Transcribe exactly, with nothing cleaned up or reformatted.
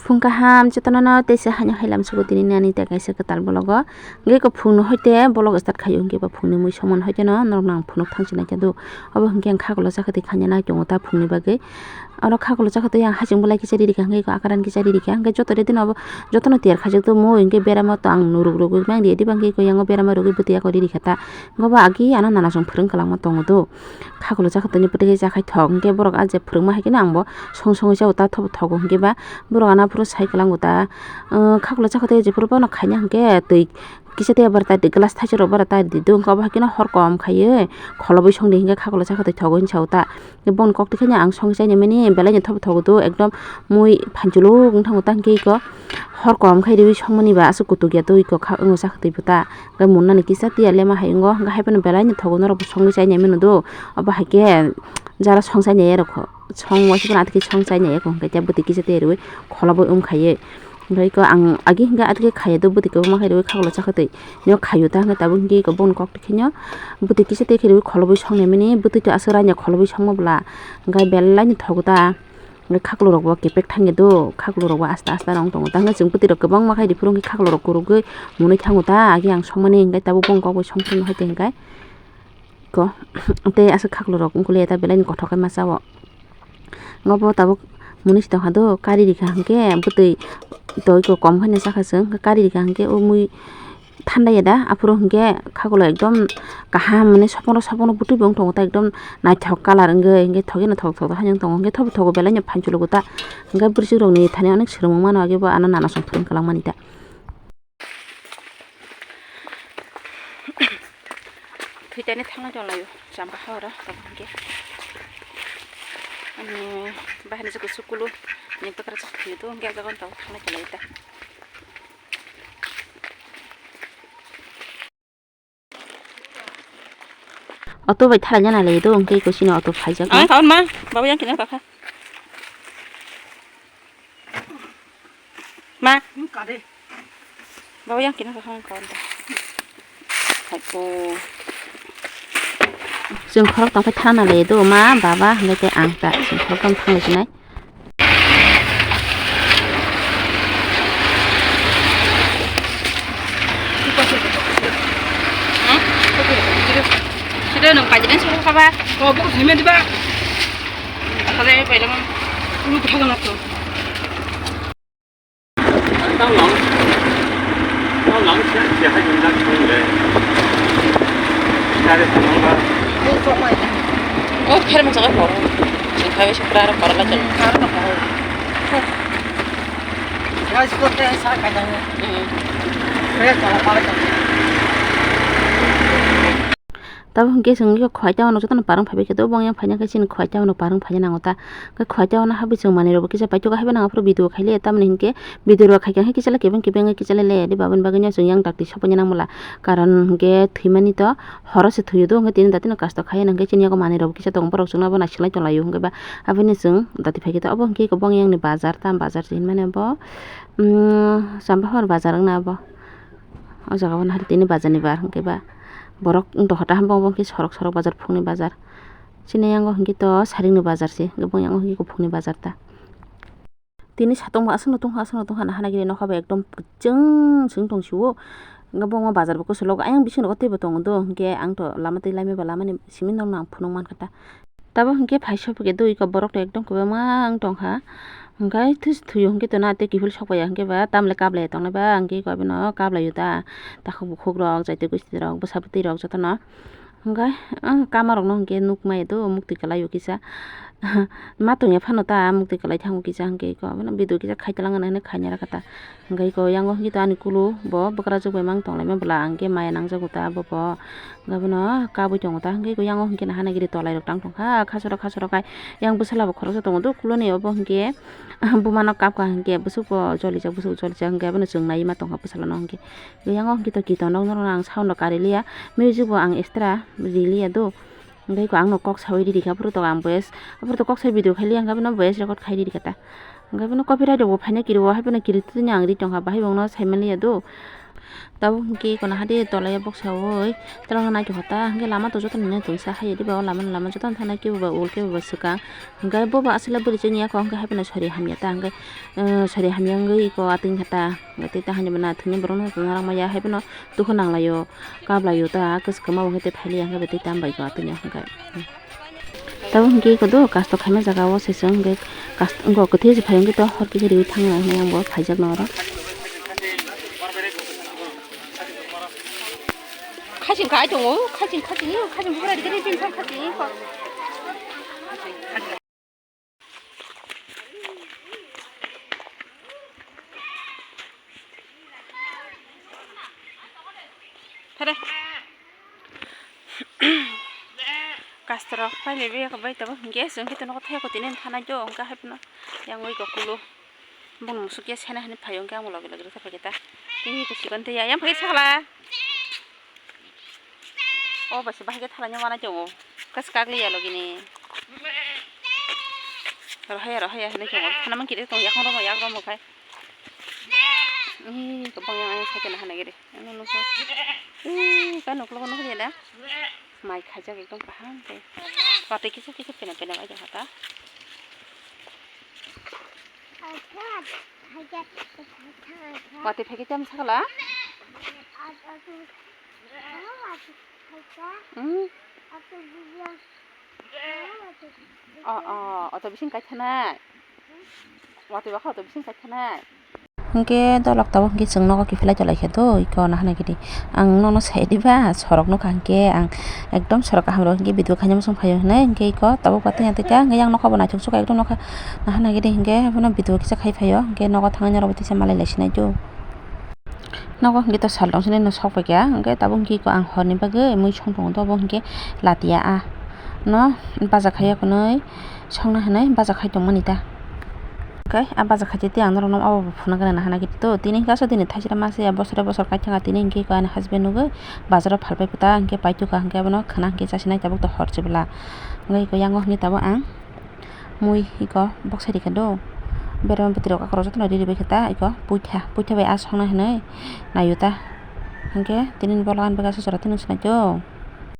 Phung kaham, jotono no teisa haino hai lam sugo tini nani tei kaisa kwtal vlog o. Hwnkhe ko phung no hoite vlog start khaio, hwnkhe bo phung ni mui somon hoite no norok no ang phunuk thang sinai khe do. Obo hwnkhe ang khakulo chakha twi khaina nai tongo ta phung ni bagwi. Oro khakulo chakha twi ang haching belai kisa riri kha, hwnkhe ko akaran kisa riri kha, hwnkhe joto re dino obo jotono tiyar khaijak do mui, hwnkhe berama to ang nuruk rugwi mang di, diba hwnkhe ko yango berama rugwi bwtwi ako riri kha ta. Hwnkhe bo agi ano nana song phwrwng kwlangma tongo do. Khakulo chakha twi ni bwtwi khe chakhai thok, hwnkhe borok a je phwrwngma hai kheno ang bo song songwi chao ta thobo thogo, hwnkhe ba borok ano phuru sai kwlango ta. Khakulo chakha twi jephuru bono khaina hwnkhe twi kisa tei bara ta di, glass thaisa rok bara ta di do, hwnkhe obo hai kheno hor kom khaiwi kholobwi song di, hwnkhe khakulo chakha twi thogo hinwi sao ta. Boni kok twi kheno ang songwi chainai mani belai no thobo thogo do, ekdom mui phanchuluk wng thango ta, hwnkhe iko hor kom khai riwi songmani ba aswk kutuk ya do, iko kha wngwi chakha twi bo ta. Hwnkhe mun nani kisa tiya lema hai wngo, hwnkhe hai phano belai no thogo norok bo songwi chainai mano do, obo hai khe jara song chainai rok kho, song waisa phano atwkhe song chainai ya kho, hwnkhe tei bwtwi kisa tei riwi kholobwi wng khaiwi. Hwnkhe iko ang agi hwnkhe atwkhe khaiya do, bwtwi kwbangma khe riwi khakulo chakha twi. Nw khaio ta hwnkhe tabuk hwnkhe iko boni kok twi kheno bwtwi kisa tei khe riwi kholobwi song nai mani, bwtwi to aswk raina kholobwi songma bwla, hwnkhe belai no thogo ta. Hwnkhe khakulo rok bo kepek thangya do, khakulo rok bo asta asta wng tongo ta, hwnkhe chwng bwtwi rok kwbangma khe riphuru hwnkhe khakulo rok kwrwgwi mwnwi thango ta, agi ang songmani hwnkhe tabuk boni kok bai song phuru hai tei hwnkhe. Ko tei aswk khaklorok wngkuli ta belai ni kothok khe masa o. Obo tabuk mwnwi se tongkha do, kari rikha hwnkhe bwtwi toi ko kom khe nai chakha chwng, kari rikha hwnkhe o mui thanda ya da, aphuru hwnkhe khakulo ekdom kaham, mane sopong rok sopong rok bwtwi bo wng tongo ta, ekdom naithok colour wngwi, hwnkhe thok ya no thok thok haino wng tongo, hwnkhe thobo thogo belai no phan chulugo ta, hwnkhe bwswk rok ni thani onek swrwngmung mano, age bo ano nana song phwrwng kwlangmani ta. Thwi tani thangna tong laio, chamba ha oro, tamo hwnkhe. Ani bahani se kusu kulu, ni pakra se thwi to, hwnkhe jaga tamo thangna tong laio ta. Auto bai thala jana le do, hwnkhe kusino auto phaijak. Ang kaun ma, babu yang kina kakha. Ma. Bawa yang kina kakang kawan ta. Hai ko. Chwng khorok tong khe thana le do ma, baba, hwnkhe tei ang ta, chwng khorok tong thang sinai. Sida nang pajinan sih apa? Oh, bukan semen tiba. Apa saya pai dong? Lu tuh kan aku. O, kher mo jaga koro. Sing khabe sing kra koro la jang. Guys, ko te sa ka jang. Kaya jala pala jang. Tabuk hwnkhe chwng iko khwai tamo no jotono parwng phaibai khe tabuk yang phaina khe chini khwai tamo no parwng phaina nango ta. Hwnkhe khwai tamo no habwi chwng manwi rokbo kisa paithago haibai nang aphuru video khaile tamni hwnkhe video rok khaikhe kisa le kebeng kebeng kisa le le de baboni bagwi no chwng yang dakti sopaina nang bwla. Karon hwnkhe thwimani to horo se thwiyo do hwnkhe tini dati no kasto khaiya nang khe chini yago manwi rokbo kisa tongo borok chwngno abo naisinglai tonglaio hwnkhe ba aboni chwng dati phaikhe ta obo hwnkhe iko bong yang ni bazar tam bazar se hinmani obo chamba hor bazar wngna obo. O jaga o nahar tini bazar ni bar hwnkhe ba borok wng tongkha ta hwnba obo hwnkhe sorok sorok bazar phungni bazar. Chini yango hwnkhe to saringni bazar se hwnkhe bo yango hwnkhe kuphungni bazar ta. Tini satung bo aswkno tongkha aswkno tongkha nahana gini nokha bai ekdom kwchwng swng tong sio. Hwnkhe bo wngma bazar bo kwchwlo ayang bisingo teibo tongo do hwnkhe ang to lama twi laimani ba lamani simi nokno ang phunuk mankha ta. Tabuk hwnkhe phai sophi khe dui kok borok rok ekdom kwbangma wng tongkha. Hwnkhe thwi se thwio hwnkhe tona tei kiphil sok paiya hwnkhe ba tamle kablai tongnai ba hwnkhe koi bono kablai o ta. Takhuk bukhuk rok jaitu kwchwtwi rok bwsa bwtwi rok jotono hwnkhe kama rok no hwnkhe nuk maya do muktwi kwlai o kisa. Ma tongya phano ta muktwi kwlai thango kisa hwnkhe koi bono video kisa khai twlang nai khaina rwkha ta. Hwnkhe iko yango hwnkhe to ani kulu bo bwkrajwk bai mang tonglaima bwla ang khe maya nangjago ta abo bo. Hwnkhe bono kabwi tongo ta hwnkhe iko yango hwnkhe nahana giri tolairok tang tongkha khasoro khasoro khai yang bwsala bo khoroksa tongo do kuluni obo hwnkhe bumano kapkha hwnkhe bwswk bo jolijak bwswk jolijak hwnkhe abono chwng naiwi ma tongkha bwsalano hwnkhe. Yango hwnkhe to kitonrok norokno ang sound rok kari liya music bo ang extra ri liya do. Hwnkhe iko ang no kok saui riri kha, aphuru to ang voice, aphuru to kok sai video khai liya, hwnkhe bono voice record khai riri kha ta. Hwnkhe bono copyright rok bo phaina kiri o, hai bono kiri twi ang ri tongkha, bahai bo ang no sai man liya do. Tabuk hwnkhe kono hade tolai o boksa oi tolong naitokha ta, hwnkhe lama to jotono nini tongsa hai diba, o lama lama jotono thangna kebo ba ul kebo ba swkang, hwnkhe bo ba aswk le bwrwi chini yakho hwnkhe haiphano sari hamya ta, hwnkhe sari hamya wngwi eko atwng kha ta, hwnkhe tei ta hani bana thwngya borokno narwk maya haiphano dukhu nanglaio, kaplaio ta, kwchwkma bo hwnkhe tei phailiya hwnkhe bo tei tambai ko atwngya hwnkhe. Tabuk hwnkhe eko do kasto khaima jaga o se chwng hwnkhe kasto wngkha kwthwi se phai hwnkhe to hor kisa riui thangna hinwi ang bo phaijak na oro. Khaching khai tongo, khaching, khaching, khaching bura dikhe ri, khaching. Thare. Kastorok pailaibai bai tabuk hwnkhe chwng khe nogo thaiya kotini thana jo hwnkhe haiphano yang ui kokolo bongni musuk ya sena hinwi phaio hwnkhe ang loge loge rwkhe phaikhe ta tini kuchukon tei ya yang phaikhe sakla o bai se bahai khe thalai no wanai tongo kaisa kagli ya logini rohaya rohaya hinwi tongo thana mankhe tong yakung romwi yak romwi khai. Ih, kwbang yang ayang cycle hana gede. Ano nukho. Ih, ka nuklo nukho ya da. Mai khaijak ekdom kaham khe. Watwi kisa kisa pena pena bai jang hata. Watwi phai khe tam sakala. Hmm. O, o, auto bising kaithanai. Watwi bakha auto bising kaithanai. Hwnkhe dolok tabuk hwnkhe chwng nogo kiphilai tonglaikha do, iko nahana gidi. Ang nono sai diba, sorok nukha hwnkhe ang ekdom sorok kaham rw hwnkhe video khaina muchung phaio hinwi hwnkhe iko tabuk ba tei ang tei kha hwnkhe yang nokha bo naithok sukha ekdom nokha nahana gidi hwnkhe abono video kisa khai phaio hwnkhe nogo thangwi norok bo tisa malai lai sinai do. Nogo hwnkhe to sal tong sini no sok paikha, hwnkhe tabuk hwnkhe iko ang horni bagwi mui song tongo, to obo hwnkhe latiya a no baja khaiya hwnwi songna hinwi baja khai tongmani ta. Hwnkhe a baja khaitwi tei ang norokno obo bo phunukgwna nahana gidi to, tini hwnkhe aswk tini thaisra masa ya bosore bosor kaithanga, tini hwnkhe iko ani husband nugwi bazaro phalpai pwta hwnkhe paitokha, hwnkhe abono khwna hwnkhe chasinai tabuk to hor se bwla. Hwnkhe iko yango hwnwi tabuk ang. Mui iko boksa rikha do. Berma bwtwi rok akhoro jotono riri bai khe ta iko puitha, puitha bai a songna hinwi naio ta. Hwnkhe tini ni bolong ani bagwi aswk jora tini swnaikhe o.